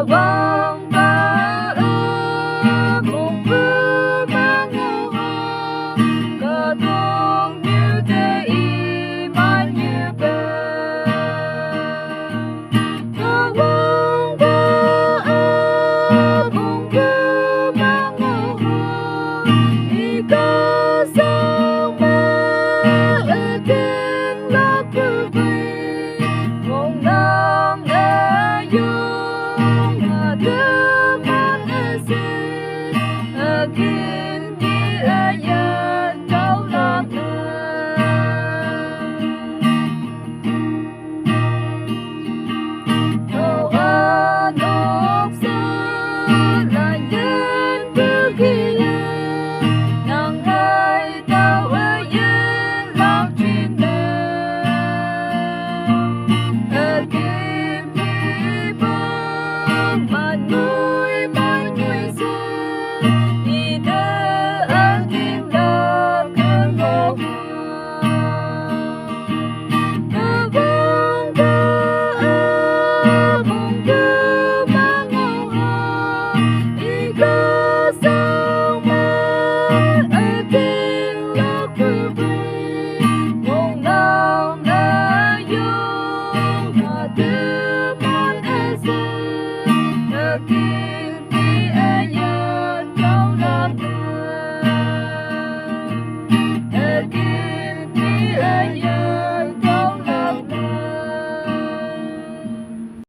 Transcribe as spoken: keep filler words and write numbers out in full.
Wang ba ơ mong bơ ma ngô ha, ka dong ñu te i man ñu bơ. Ka wang ba ơ mong bơ ma ngô ha, i ka sang ma ơ ken la bơ bai. Mong nang ơ yong ma dơ man ơ se, ơ kin ni ơ yan tau lam ơ. Tau ơ nok sa la yan bơ ki ya, nang hai tau ơ yan lak chin ơ. Ơ kim ki bang man